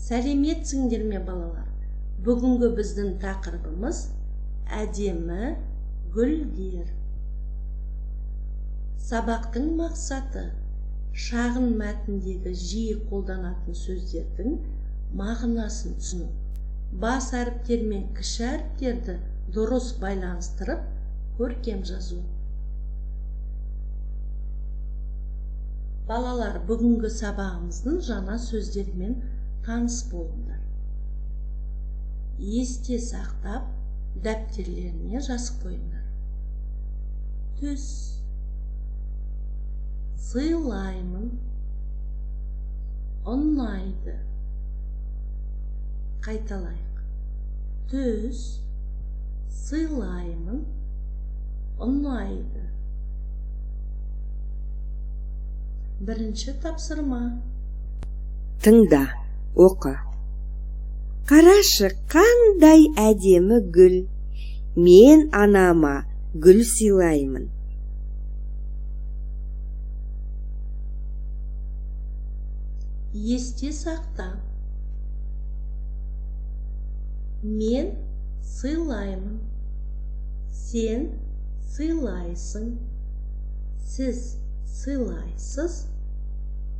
Сәлеметсіңдер ме, балалар? Бүгінгі біздің тақырыбымыз әдемі гүлдер. Сабақтың мақсаты шағын мәтіндегі жиі қолданатын сөздердің мағынасын түсіну. Бас әріптер мен кіші әріптерді дұрыс байланыстырып, көркем жазу. Балалар, бүгінгі сабағымыздың жаңа сөздерімен таныс болыңдар. Есте сақтап, дәптерлеріне жазып қойыңдар. Түс, сыйлаймын, ұнайды. Қайталайық. Түс, сыйлаймын, ұнайды. Бірінші тапсырма. Тыңда, оқы. Қарашы, қандай әдемі гүл. Мен анама гүл сыйлаймын. Есте сақта. Мен сыйлаймын. Сен сыйлайсың. Сіз сыйлайсыз.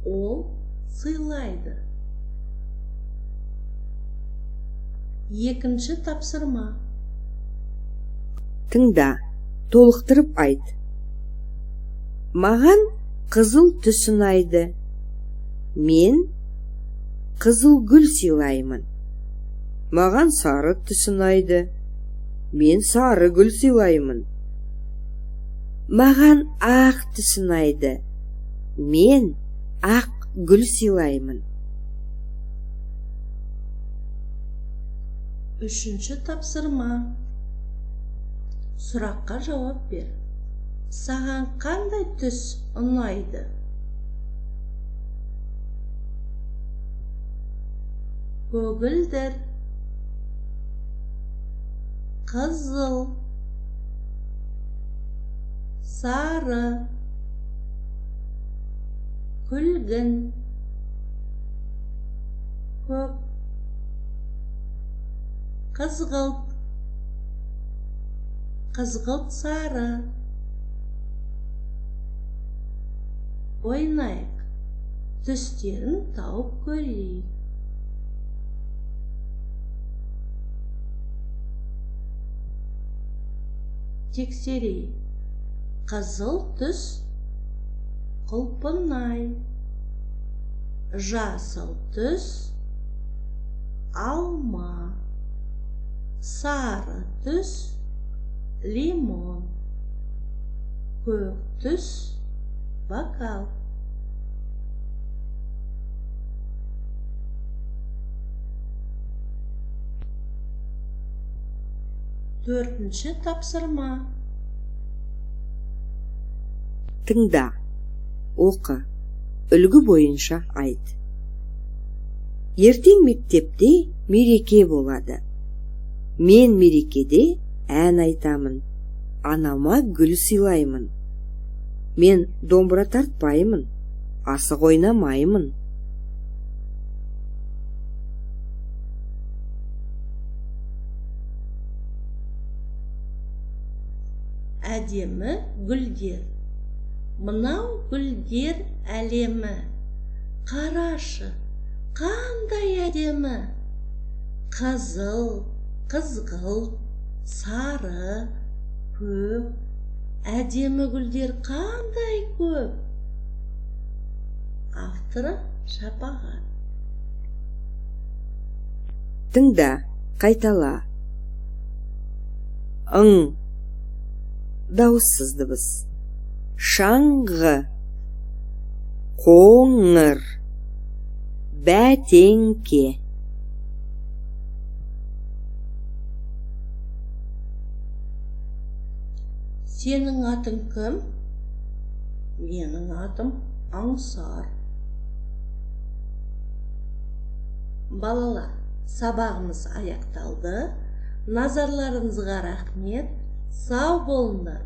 Ол сыйлайды. Екінші тапсырма. Тыңда, толықтырып айт. Маған қызыл түс ұнайды. Мен қызыл гүл сыйлаймын. Маған сары түс ұнайды. Мен сары гүл сыйлаймын. Маған ақ түс ұнайды. Мен ақ гүл сыйлаймын. Үшінші тапсырма. Сұраққа жауап бер. Саған қандай түс ұнайды? Көгілдір, қызыл, сары, күлгін, көк, қызғылт, қызғылт сары. Ойнайық. Түстерін тауып көрейік. Тексерейік. Қызыл түс құлпынай, жасыл түс алма, сары түс лимон, көк түс бокал. Төртінші тапсырма. Тыңда, оқы, үлгі бойынша айт. Ертең мектепте мереке болады. Мен мерекеде ән айтамын, анама гүл сыйлаймын. Мен домбыра тартпаймын, асық ойнамаймын. Әдемі гүлдер. Мынау гүлдер әлемі. Қарашы, қандай әдемі. Қызыл, қызғылт, сары, көк. Әдемі гүлдер қандай көп. Авторы Шапағат. Тыңда, қайтала. Ың. Дауыссыз дыбыс. Шаңғы, қоңыр, бәтеңке. Сенің атың кім? Менің атым Аңсар. Балалар, сабағымыз аяқталды. Назарларыңызға рахмет. Сау болыңдар.